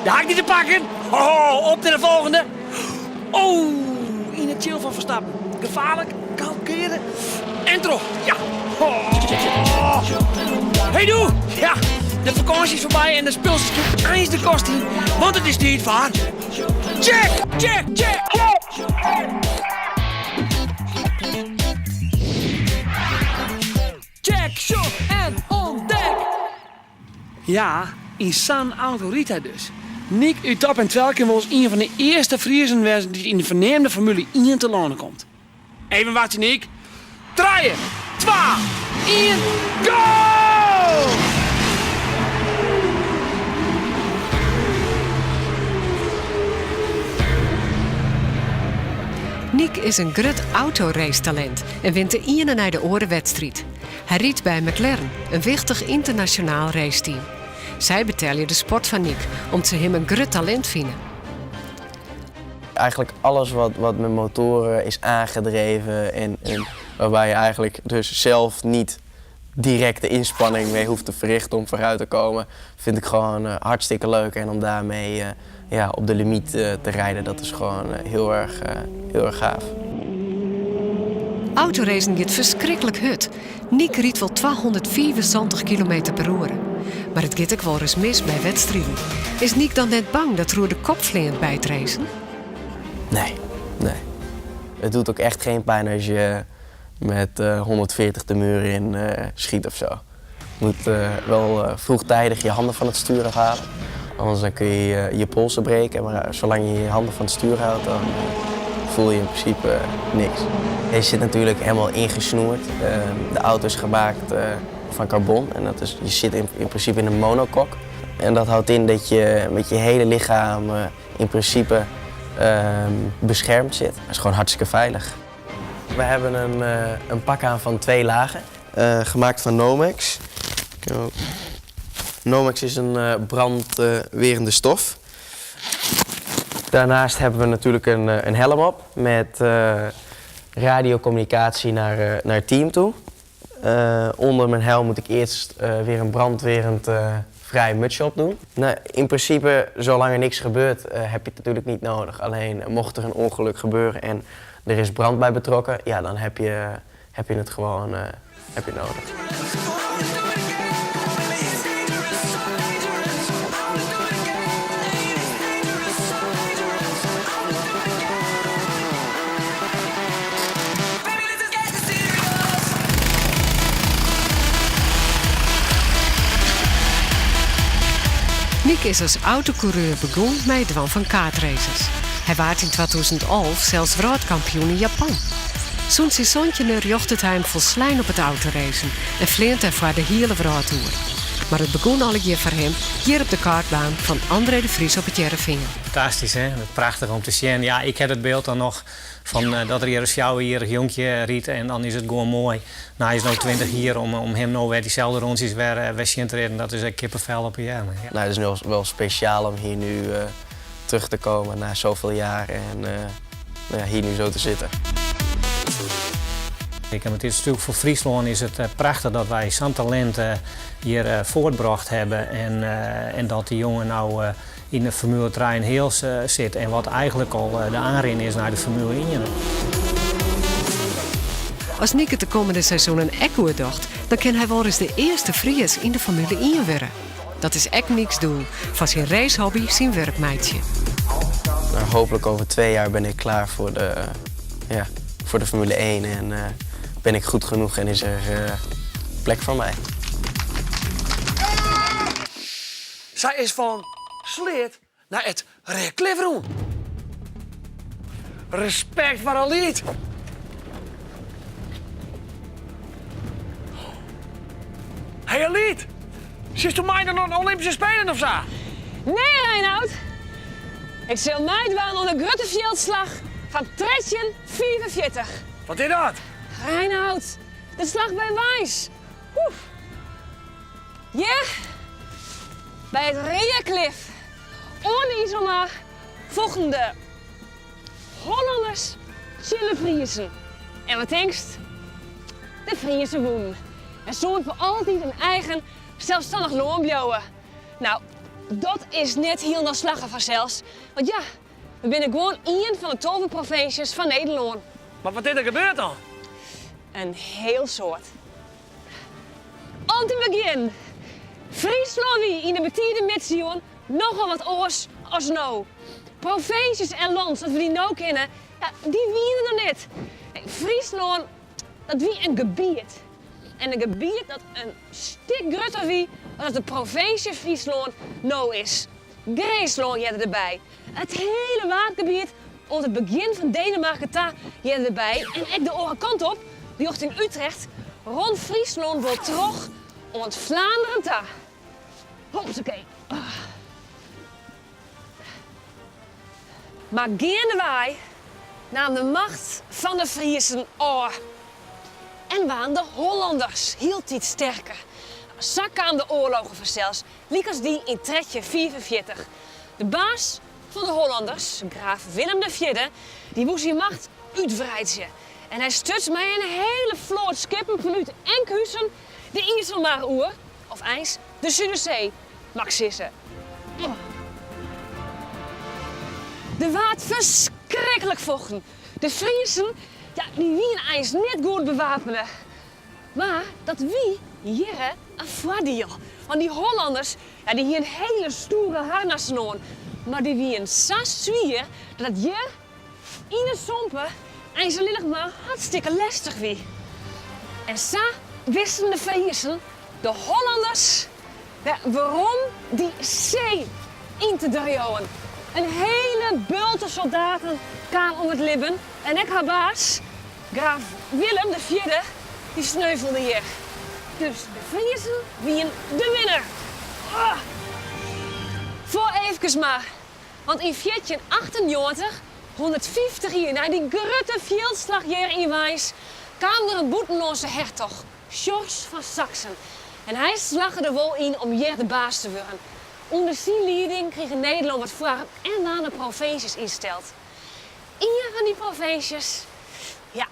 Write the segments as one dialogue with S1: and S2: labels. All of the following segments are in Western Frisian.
S1: De hak dy te pakken. Ho, op nei de folgende. Oh, yn it tsjil fan Verstappen. Gefaarlik, kalkeare en troch. Ja. Oh. Hey doe! Ja, de fakânsje is foarby en de spultsjes kinne eins de kast yn, want it is tiid foar Check, check, check, check. Check, sjoch en ûntdek! Ja, yn sa'n auto rydt hy dus. Nyck út Top en Twel kin wolris ien fan de earste Friezen wêze dy't yn de ferneamde Formule ien telâne komt. Even wachtsje Nyck. Trije, twa, ien, go!
S2: Nyck is in grut autoracetalint en wint de iene nei de oare wedstriid. Hy rydt by McLaren, in wichtich ynternasjonaal raceteam. Sy betelje de sport fan Nyck om't se him in grut talint fine.
S3: Eigenlijk alles wat, wat met motoren is aangedreven en, en waarbij je eigenlijk dus zelf niet direct de inspanning mee hoeft te verrichten om vooruit te komen, vind ik gewoon uh, hartstikke leuk. En om daarmee uh, ja, op de limiet uh, te rijden, dat is gewoon heel erg, heel erg gaaf.
S2: Autoracen giet ferskriklik hurd. Nyck rydt wol 275 kilometer per oere. Mar it giet ek wolris mis by wedstriden. Is Nyck dan net bang dat er oer de kop fleant by it racen?
S3: Nee, nee. Het doet ook echt geen pijn als je met 140 de muur in schiet of zo. Je moet wel vroegtijdig je handen van het stuur afhalen. Anders dan kun je je polsen breken. Maar zolang je je handen van het stuur houdt, dan voel je in principe niks. Je zit natuurlijk helemaal ingesnoerd. De auto is gemaakt van carbon. En dat is, je zit in, in principe in een monocoque. En dat houdt in dat je met je hele lichaam in principe beschermd zit. Dat is gewoon hartstikke veilig. We hebben een, een pak aan van twee lagen, gemaakt van Nomex. Nomex is een brandwerende stof. Daarnaast hebben we natuurlijk een, een helm op met radiocommunicatie naar, naar het team toe. Onder mijn helm moet ik eerst weer een brandwerend vrij mutsje op doen. Nou, in principe, zolang er niks gebeurt, heb je het natuurlijk niet nodig. Alleen mocht er een ongeluk gebeuren en er is brand bij betrokken, ja, dan heb je, heb je het gewoon heb je nodig.
S2: Nyck is as autokoereur begûn mei it dwaan fan kartraces. Hy waard yn 2011 sels wrâldkampioen yn Japan. Sûnt syn santjinde rjochtet hy him folslein op it autoracen en fleant dêrfoar de hiele wrâld oer. Mar it begûn allegear foar him hjir op de kartbaan fan André de Vries op It Hearrenfean.
S4: Fantastysk, hè? Prachtich om te sjen. Ja, ik ha it byld dan noch fan dat er hjir as fjouwerjierrich jonkje rydt en dan is it gewoan moai. No, hy is no 20 jier om, om him no wer dyselde rûntsjes wer, wer sjen te riden. Dat is ek kippenvel op 'e earmen. Ja.
S3: Nou, het is nu wel speciaal om hier nu uh, terug te komen na zoveel jaar en uh, nou ja, hier nu zo te zitten.
S4: Ik, het is natuurlijk voor Fryslân is it prachtich dat wy sa'n talint hjir fuortbrocht hawwe en, en dat dy jonge no yn de Formule 3 in Heels sit en wat eigenlik al de aanrin is nei de Formule 1.
S2: As Nyck it de kommende seizoenen ek goed docht, dan kin hy wolris de earste Fries yn de Formule 1 wurde. Dat is ek Nycks doel, fan syn racehobby syn wurk meitsje.
S3: Nou, hopelijk over 2 jaar ben ik klaar voor de, ja, voor de Formule 1 en uh, ben ik goed genoeg en is er uh, plek voor mij.
S1: Sy is fan Sleat nei it Reaklif rûn. Respekt foar Alyt! Hey Alyt, silsto meidwaan oan de Olympyske Spelen of sa?
S5: Nee Reinoud, ik sil meidwaan oan de grutte fjildslach fan 1345.
S1: Wat is dat?
S5: Reinoud, de slach by Warns. Oef. Hjir, by it Reaklif oan de Iselmar, fochten de Hollanners tsjin de Friezen. En wat tinkst? De Friezen wûnen en soene foar altyd in eigen selsstannich lân bliuwe. No, Dat is net hielendal slagge fansels, want ja, we binne gewoan ien fan de 12 provinsjes fan Nederlân.
S1: Mar wat is der gebeurd dan?
S5: In hiel soad. Om te begjinnen, Fryslân wie yn de betide midsiuwen nochal wat oars as no. Provinsjes en lân sa't we dy no kenne, ja, dy wiene der net. Fryslân, dat wie in gebiet. En in gebiet dat in stik grutter wie as dat de provinsje Fryslân no is. Grinslân hearde derby. It hiele Waadgebiet oant it begjin fan Denemarken ta hearde derby en ek de oare kant op, rjochting Utrecht, rûn Fryslân wol troch oant Flaanderen ta. Hopsakee. Mar geandewei naam de macht fan de Friezen ôf en waarden de Hollanders hieltyd sterker. Sa kaam de oarlogen fansels, lykas dy yn 1345. De baas fan de Hollanders, graaf Willem de Fjirde, dy woe syn macht útwreidzje en hy stuts mei in hele float skippen fanút Enkhuzen de Iselmar oer, of eins de Sudersee, moat ik sizze. Der waard ferskriklik fochten. De Friezen, ja, dy wiene eins net goed bewapene. Mar dat wie hjirre in foardiel, want dy Hollanners, ja, dy hiene hele stoere harnassen oan, mar dy wiene sa swier dat it hjir yn 'e sompe eins allinnich mar hartstikke lestich wie. En sa wisten de Friezen de Hollanners wer werom dy see yn te driuwen. In hele bulte soldaten kaam om it libben en ek har baas, graaf Willem de Fjirde, dy sneuvelde hjir. Dus de Friezen wienen de winner. Foar eefkes mar, want yn 1498, 150 jier nei dy grutte fjildslach hjir yn Warns, kaam der in bûtenlânse hertoch, Sjors fan Saksen, en hy slagge der wol yn om hjir de baas te wurden. Under syn lieding krige Nederlân wat foarm en waarden der provinsjes ynsteld. Ien fan dy provinsjes, ja,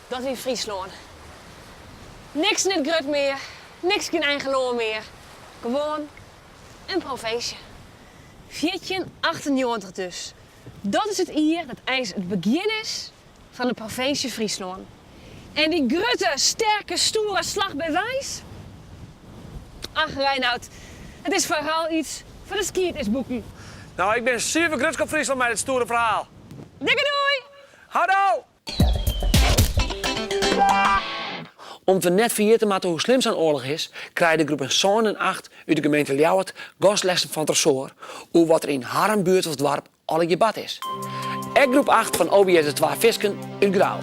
S5: dat wie Fryslân. Niks net grut mear, niks gjin eigen lân mear, gewoan in provinsje. 1498 dus, dat is it jier dat eins it begjin is fan de provinsje Fryslân. En dy grutte, sterke, stoere slach by Warns? Ach Reinout, it is foaral iets foar de skiednisboeken.
S1: No, ik bin suver grutsk op Fryslân mei dit stoere ferhaal.
S5: Dikke doei!
S1: Houdoe! Om't we net ferjitte moatte hoe slim sa'n oarloch is, krije de groepen sân en acht út de gemeente Ljouwert gastlessen fan Tresoar oer wat der yn harren buert of doarp allegear bard is. Ek groep acht fan OBS De Twa Fisken út Grou.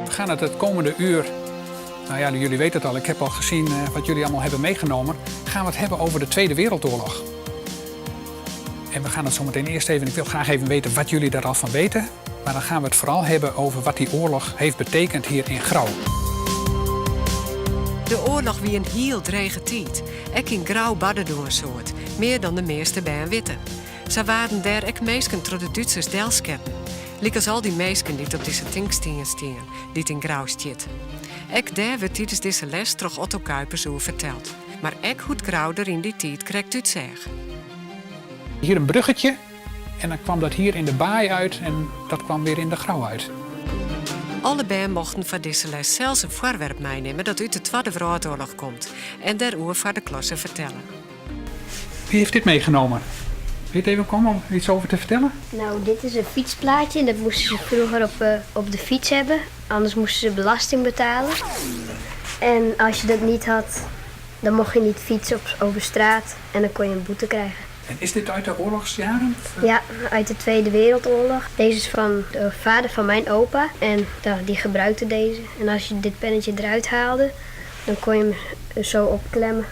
S6: We gaan het het komende uur, nou ja, jullie weten het al, ik heb al gezien eh, wat jullie allemaal hebben meegenomen, gaan we het hebben over de Tweede Wereldoorlog. En we gaan het zo meteen eerst even, ik wil graag even weten wat jullie daar al van weten. Maar dan gaan we het vooral hebben over wat die oorlog heeft betekend hier in Grou.
S2: De oarloch wie in hiel drege tiid. Ek yn Grou barde doe in soad, mear dan de measte bern witte. Sa waarden dêr ek minsken troch de Dútsers delsketten. Lykas al dy minsken dy't op dizze tinkstien stean, dy't yn Grou stiet. Ek dêr wurdt tidens dizze les troch Otto Kuipers oer ferteld. Mar ek hoe't Grou der yn dy tiid krekt útseach.
S6: Hier een bruggetje En dan kwam dat hier in de baai uit en dat kwam weer in de Grou uit.
S2: Alle bern mochten foar dizze les sels in foarwerp meinimme dat út de Twadde Wrâldoarloch komt en dêroer foar de klasse fertelle.
S6: Wie heeft dit meegenomen? Wil je het even komen om iets over te vertellen?
S7: Nou, dit is een fietsplaatje en dat moesten ze vroeger op, eh, op de fiets hebben. Anders moesten ze belasting betalen. En als je dat niet had, dan mocht je niet fietsen op, over straat en dan kon je een boete krijgen.
S6: En is dit uit de oorlogsjaren?
S7: Ja, uit de Tweede Wereldoorlog. Deze is van de vader van mijn opa en die gebruikte deze. En als je dit pennetje eruit haalde, dan kon je hem zo opklemmen.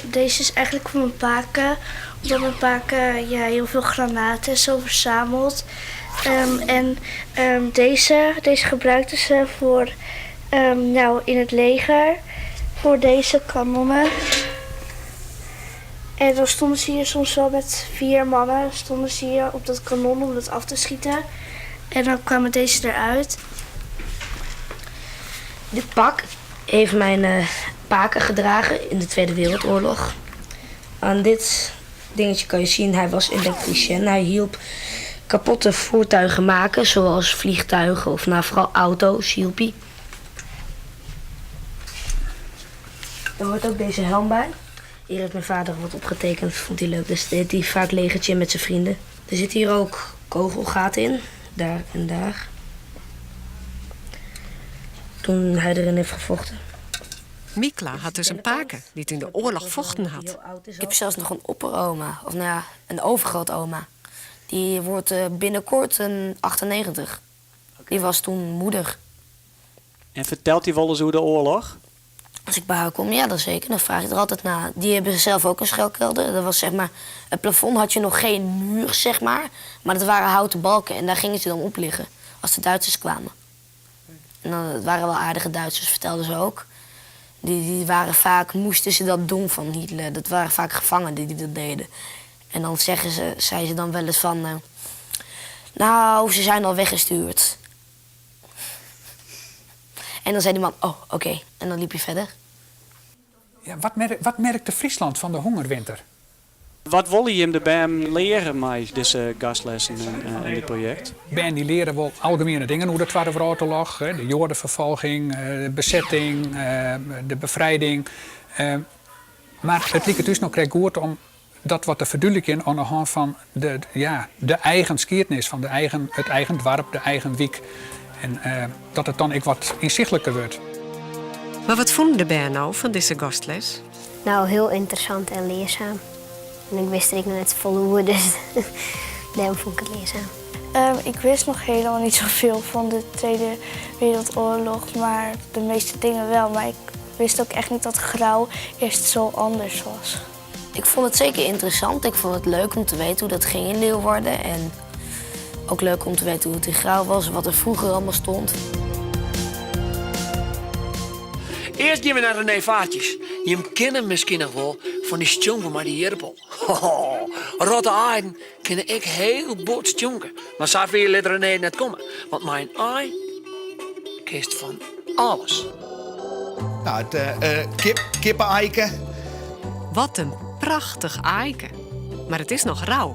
S8: Deze is eigenlijk van mijn pake, omdat mijn pake ja, heel veel granaten zo verzamelt. Um, en um, deze, deze gebruikten ze voor um, nou, in het leger, voor deze kanonnen. En dan stonden ze hier soms wel met vier mannen stonden ze hier op dat kanon om dat af te schieten. En dan kwamen deze eruit. Dit pak heeft mijn eh, pake gedragen in de Tweede Wereldoorlog. Aan dit dingetje kan je zien, hij was elektricien. Hij hielp kapotte voertuigen maken, zoals vliegtuigen of nou, vooral auto's hielp hij. Er hoort ook deze helm bij. Hier heeft mijn vader wat opgetekend, vond hij leuk. Dus deed hij vaak legertje met zijn vrienden. Er zit hier ook kogelgaten in, daar en daar. Toen hij erin heeft gevochten.
S2: Mikla had dus in pake dy't yn de oarloch fochten hat.
S9: Ik heb zelfs nog een opperoma, of nou ja, een overgrootoma. Die wordt eh, binnenkort een 98. Die was toen moeder.
S10: En fertelt dy wolris oer de oarloch?
S9: Als ik bij haar kom, ja, dan zeker. Dan vraag ik er altijd naar. Die hebben zelf ook een schuilkelder. Dat was zeg maar, het plafond had je nog geen muur, zeg maar. Maar dat waren houten balken en daar gingen ze dan op liggen als de Duitsers kwamen. En dan, het waren wel aardige Duitsers, vertelden ze ook. Die, die waren vaak, moesten ze dat doen van Hitler. Dat waren vaak gevangenen die dat deden. En dan zeggen ze, zei ze dan wel eens van... eh, nou, ze zijn al weggestuurd. En dan zei die man, oh, oké. En dan liep hij verder.
S6: Ja, wat, merk, wat merkte Friesland van de hongerwinter?
S10: Wat wolle jim de bern leare mei dizze gastlessen en, eh, en dit projekt?
S6: Bern dy leare wol algemiene dingen oer de Twadde Wrâldoarloch. De Joadeferfolging, eh, de besetting, eh, de befrijding. Mar it liket ús no krekt goed om dat wat te ferdúdlikjen oan de hân fan de, ja, de eigen skiednis, fan de eigen, it eigen doarp, de eigen wyk. En dat it dan ek wat ynsichtliker wurdt.
S2: Mar wat fûnen de bern no fan dizze gastles?
S7: Nou, hiel ynteressant en learsaam. En ik wist der ek noch net safolle oer, dus dêrom fûn ik it learsaam.
S8: Ehm, ik wist nog helemaal niet zoveel van de Tweede Wereldoorlog, maar de meeste dingen wel. Maar ik wist ook echt niet dat Grou eerst zo anders was.
S9: Ik vond het zeker interessant. Ik vond het leuk om te weten hoe dat ging in Leeuwarden. En ook leuk om te weten hoe het in Grou was, wat er vroeger allemaal stond.
S1: Earst gean we nei René Vaartjes. Jim kenne him miskien noch wol fan dy stjonker mei de jirpel. Ho, rotte aaien kinne ek hiel bot stjonke. Mar safier lit René it net komme, want mei in aai kinst fan alles.
S11: Nou, it eh, eh, kip, kippeaike.
S2: Wat in prachtich aaike. Mar it is noch rau.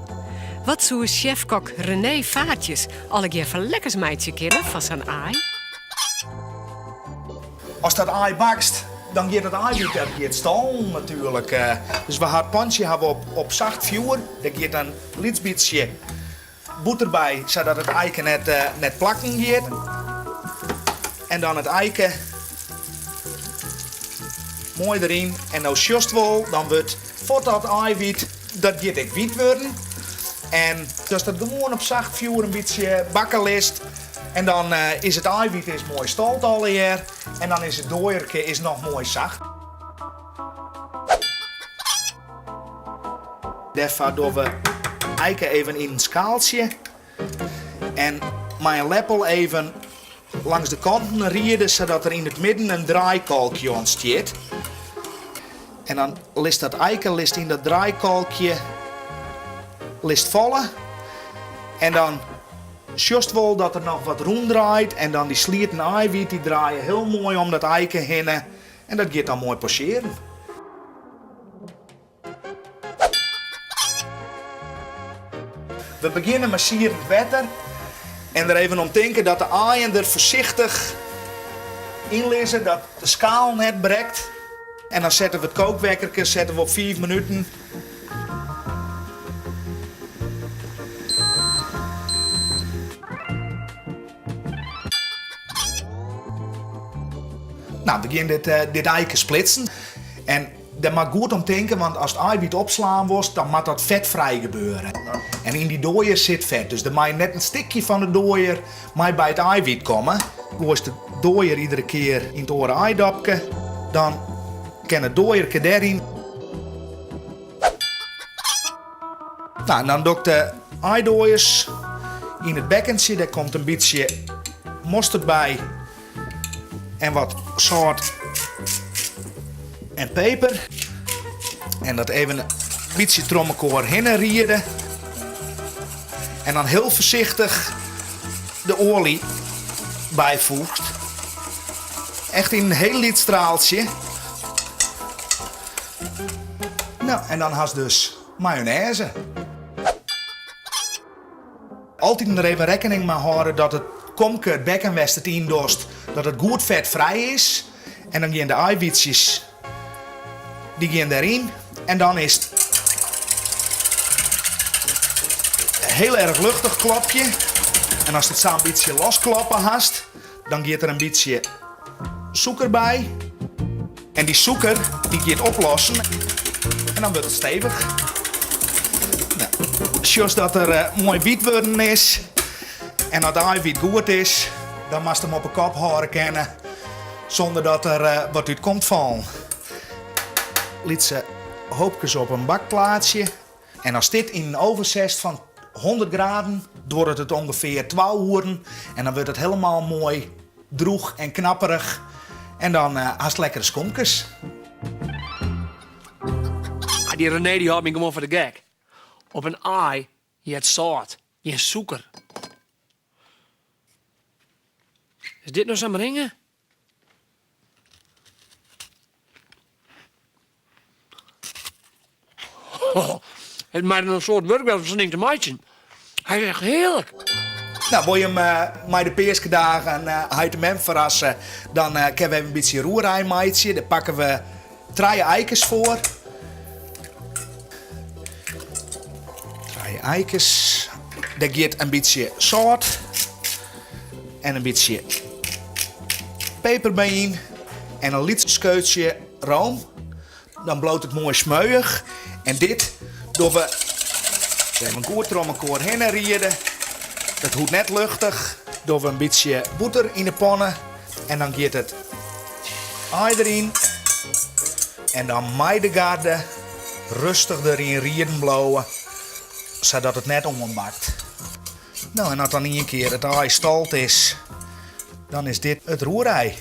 S2: Wat soe sjefkok René Vaartjes allegear foar lekkers meitsje kinne fan sa'n aai?
S11: Ast dat aai bakst, dan giet it aaiwyt dat giet stâlen natuerlik. Dus we ha it pantsje ha we op, op sacht fjoer. Dêr giet in lyts bytsje bûter by, sadat it aike net, net plakken giet. En dan it aike moai deryn. En no sjochst wol, dan wurdt fuort dat aaiwyt, dat giet ek wyt wurden. En ast dat gewoan op sacht fjoer in bytsje bakke litst, en dan is it aaiwyt is moai stold allegear. En dan is it dooierke is noch moai sacht. Dêrfoar dogge we aike even yn in skaaltsje en mei in leppel even langs de kanten riede sadat der yn it midden in draaikolkje ûntstiet. En dan litst dat aike litst yn dat draaikolkje litst falle en dan sjochst wol dat der noch wat rûndraait en dan dy slierten aaiwyt dy draaie hiel moai om dat aike hinne en dat giet dan moai pochearen. We begjinne mei sierend wetter en der even om tinke dat de aaien der foarsichtich yn lizze, dat de skaal net brekt. En dan sette we it kookwekkerke sette we op fiif minuten. Nou, we gean dit, dit aike splitsen. En Dêr moat goed om tinke, want ast aaiwyt opslaan wolst, dan moat dat fetfrij gebeure. En yn dy dooier sit fet, dus der mei net in stikje fan de dooier mei by it aaiwyt komme. Goaist de dooier iedere kear yn it oare aaidopke, dan kin it dooierke dêryn. Nou, en dan doch ik de aaidooiers yn it bekkentsje, dêr komt in bytsje mosterd by. En wat sâlt en peper. En dat even in bytsje troch mekoar hinne riede. En dan hiel foarsichtich de oalje byfoegst. Echt yn in hiel lyts straaltsje. No, en dan hast dus mayonêze. Altiten der even rekkening mei hâlde dat it komke, it bekken wêr'tst it yn dochst, dat it goed fetfrij is. En dan gean de aaiwytsjes, dy gean dêryn. En dan is it hiel erch luchtich klopje. En ast it sa in bytsje loskloppe hast, dan giet der in bytsje sûker by. En dy sûker dy giet oplossen en dan wurdt it stevich. No, sjochst dat er eh, moai wyt wurden is. En as de aaiwyt goed is, dan moatst him op 'e kop hâlde kinne sûnder dat der eh, wat út komt fallen. Lytse hoopkes op in bakplaatsje. En ast dit yn in oven setst fan 100 graden, duorret it ûngefear twa oeren en dan wurdt it helemaal moai droech en knapperich en dan hast lekkere skomkes.
S1: Ah, dy René dy hâldt my gewoan foar de gek. Op in aai heart sâlt, gjin sûker. Is dit no sa'n ringe? It mei in soad wurk wêze om sa'n ding te meitsjen. Hy is echt hearlik.
S11: No, wol je him mei de peaskedagen heit en mem ferrasse, dan kinne we even in bytsje roerei meitsje. Dêr pakke we trije eikes foar. Trije eikes. Dêr giet in bytsje sâlt en in bytsje peper by yn en in lyts skeutsje room. Dan bliuwt it moai smeuïch. En dit dogge we even goed troch mekoar hinne riede. Dat hoecht net luchtich. Dogge we in bytsje bûter yn de panne en dan giet it aai deryn. En dan mei de garde rêstich deryn rieden bliuwe, sadat it net oanbakt. No, en as dan ien kear it aai stold is, dan is dit it roerei.